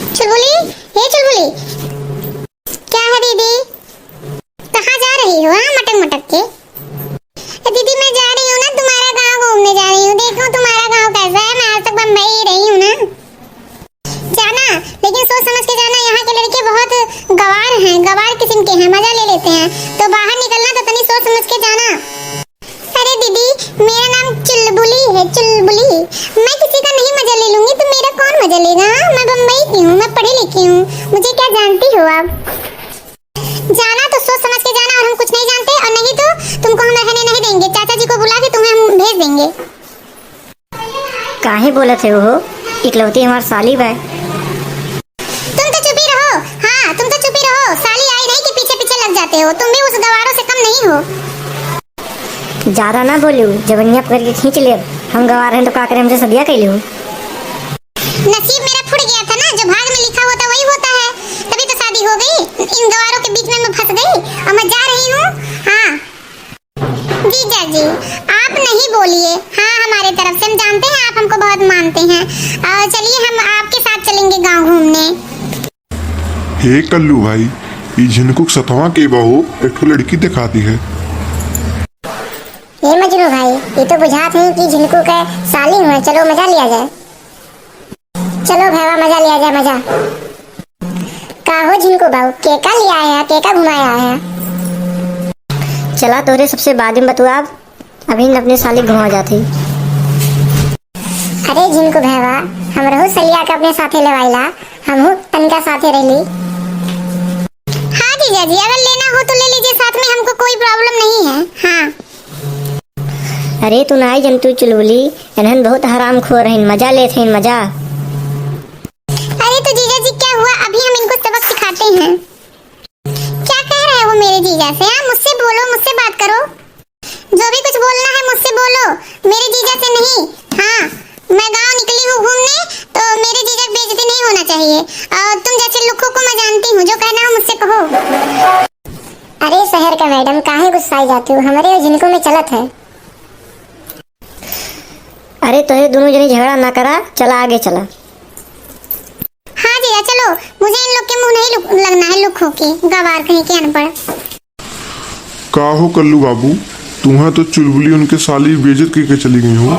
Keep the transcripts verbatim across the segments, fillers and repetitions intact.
चुलबुली, हे चुलबुली। क्या है दीदी? कहाँ जा रही हो, हाँ, मटक मटक के? ए दीदी, मैं जा रही हूँ ना, तुम्हारा गाँव घूमने जा रही हूँ। देखो तुम्हारा गाँव कैसा है, मैं आज तक बम्बई ही रही हूँ ना। जाना, लेकिन सोच समझ के जाना, यहाँ के लड़के बहुत गवार हैं, गवार किस्म के हैं, मजा ले लेते हैं। तो बाहर निकलना तो तनी सोच समझ के जाना। अरे दीदी, मेरा नाम चुलबुली है, चुलबुली। मैं किसी का नहीं मजा ले लूंगी, तो मेरा कौन मजा लेगा? हाँ, मैं बम्बई की हूँ, मैं पढ़ी लिखी हूँ, मुझे क्या जानती हो आप? जाना तो सोच समझ के जाना, और हम कुछ नहीं जानते, और नहीं तो तुमको हम रहने नहीं देंगे। चाचा जी को बुला के तुम्हें हम भेज देंगे। काहे बोलत है वो? इकलौती हमार साली बा। तुम तो चुप ही रहो। हाँ, तुम तो चुप ही रहो। साली आई नहीं कि पीछे पीछे लग जाते हो। तुम भी उस गवारों से कम नहीं हो। ज्यादा ना बोलू, जबनिया पकड़ के खींच ले। हम गवार हैं तो का करे, हमसे सदिया कैलू। नसीब मेरा फुट गया था ना, जो भाग में लिखा होता वही होता है। तभी तो शादी हो गई। इन गवारों के बीच में मैं फंस गई और मैं जा रही हूँ। हाँ। जीजा जी, आप नहीं बोलिए। हाँ, हमारे तरफ से हम जानते हैं आप हमको बहुत मानते हैं। और चलिए, हम आपके साथ चलेंगे गाँव घूमने। हे कल्लू भाई, ई झिनकू के सथवा के बा हो? एक ठो लड़की देखाती है। ए मजनू भाई, ई तो बुझात है कि झिनकू के साली हुए। चलो मजा लिया जाए। चलो भैया, मजा लिया जाए, मजा। का हो झिनकू बाबू, केका लिया है, केका घुमाया है? चला, तोहरे सबसे बाद में बतुआब, अभी न अपने साली घुमा जात ही। अरे झिनकू भैया, हमरहू सलिया के अपने साथे लेवाइला, हमहू तनका साथे रहली। हाँ जीजा जी, अगर लेना हो तो ले लीजिए साथ में, हमको कोई problem नहीं है। हाँ। अरे तू नाई जनतू चुलबुली, एनहन बहुत हरामखोर हइन, मजा लेत हइन, मजा। अरे तो जीजा जी क्या हुआ, अभी हम इनको सबक सिखाते हैं। क्या कह रहे हो मेरे जीजा से? हाँ, मुझसे बोलो, मुझसे बात करो, जो भी कुछ बोलना है मुझसे बोलो, मेरे जीजा से नहीं। हाँ, मैं गांव निकली हूँ घूमने, तो मेरे जीजा की बेइज्जती नहीं होना चाहिए। और तुम जैसे लुक्खों को मैं जानती हूँ, जो कहना हो मुझसे कहो। अरे शहर का मैडम, काहे गुस्साई जाती हो? हमरे और झिनकू में चलत है। अरे तोहे दोनों जने झगड़ा ना करा, चला आगे चला। हाँ जीजा, चलो, मुझे इन लोग के मुंह नहीं लुक-, लगना है लुक्खों के, गवार कहीं के अनपढ़। का हो कल्लू बाबू, तुम्हें तो चुलबुली उनके साली बेइज्जत के, के चली गई हो।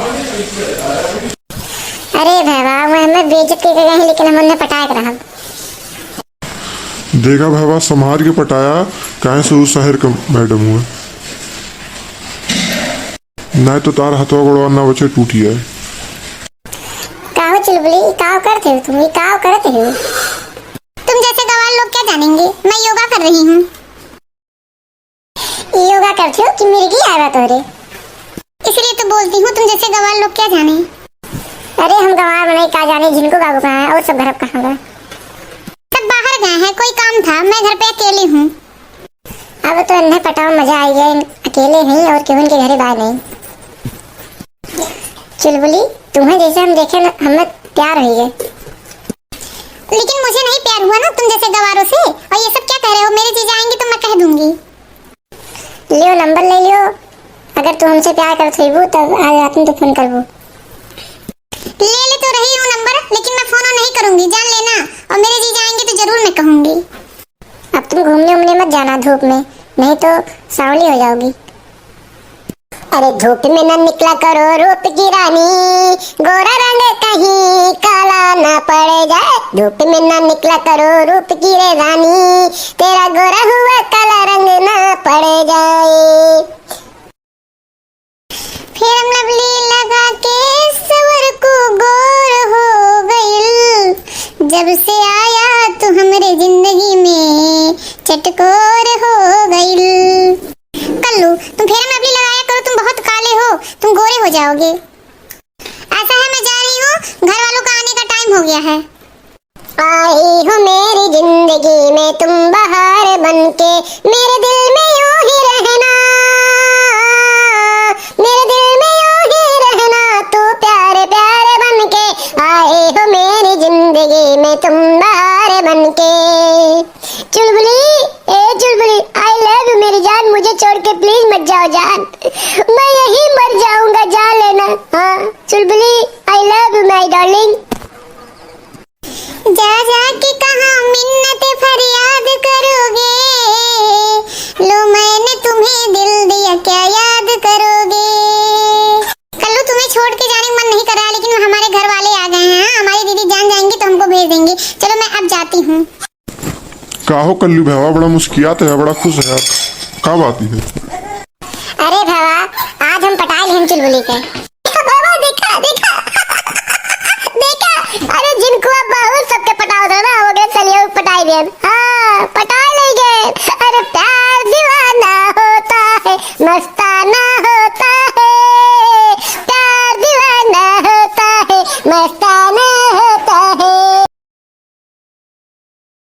अरे भैया, वो हमें बेइज्जत के, के गई, लेकिन हम उन्हें पटाए के रहब। देखा भैया, संभार के पटाया, काहे से उ शहर का मैडम हुआ। नाहीं तो तार हथवा गोड़वा ना बचे, टूट जाए। का हो चुलबुली, का करते हो तुम, ये का करते हो? तुम जैसे गवार लोग क्या जानेंगे, मैं योगा कर रही हूँ। योगा करते हो कि मिर्गी आवा तोरे? इसलिए तो बोलती हूँ, तुम जैसे गवार लोग क्या जाने। अरे हम गवार बनाई का जाने, झिनकू बाबू कहाँ है और सब घर कहाँ गए? सब बाहर गए हैं, कोई काम था, मैं घर पे अकेली हूँ। अब तो अन्हे पटाओ, मजा आई गया, अकेले नहीं और केहू के घरे बाय नहीं। चुलबुली, तुम्हें जैसे हम देखे ना, हमें प्यार हो गए। लेकिन मुझे नहीं प्यार हुआ ना तुम जैसे गवारों से। और ये सब क्या कह रहे हो? मेरे जीजा आएंगे तो मैं कह दूंगी। लियो, नंबर ले लियो। अगर तू हमसे प्यार करत होइबू, तब आज रात में तू फोन करबू। ले ले तो रही हूँ नंबर, लेकिन मैं फोन नहीं करूंगी, जान लेना। और मेरे जीजा आएंगे तो जरूर मैं कहूंगी। अब तुम घूमने उमने मत जाना धूप में, नहीं तो सांवली हो जाओगी। अरे धूप में ना निकला करो रूप की रानी, गोरा रंग कहीं काला ना पड़ जाए। धूप में ना निकला करो रूप की रे रानी, तेरा गोरा हुआ काला रंग ना पड़ जाए। Fair and Lovely लगा के सवर को गोर हो गइल, जब से आया तू हमरे जिंदगी में चटकोर हो गइल। कल्लू, तुम Fair and Lovely लगाया करो, तुम बहुत काले हो, तुम गोरे हो जाओगे। ऐसा है, मैं जा रही हूँ, घर वालों का आने का time हो गया है। आई हो मेरी जिंदगी में तुम बहार बनके, मेरे दिल में यूं ही रहना, मेरे दिल में यूं ही रहना, तू प्यारे प्यारे बनके। आई हो मेरी जिंदगी में तुम बहार बनके। चुलबुली, ए चुलबुली, I love you मेरी जान, मुझे छोड़ के please मत जाओ जान, मैं यहीं मर जाऊंगा, जा लेना। हाँ चुलबुली, I love you my darling। जा जा हमारे घर वाले आ गए हैं, हाँ, हमारी दीदी जान जाएंगी तो हमको भेज देंगी। चलो, मैं अब जाती हूँ। काहो कल्लू भैया, बड़ा मुस्कियात है, बड़ा खुश है यार, का बात है? अरे भैया, आज हम पटाए लेहन चुलबुली के।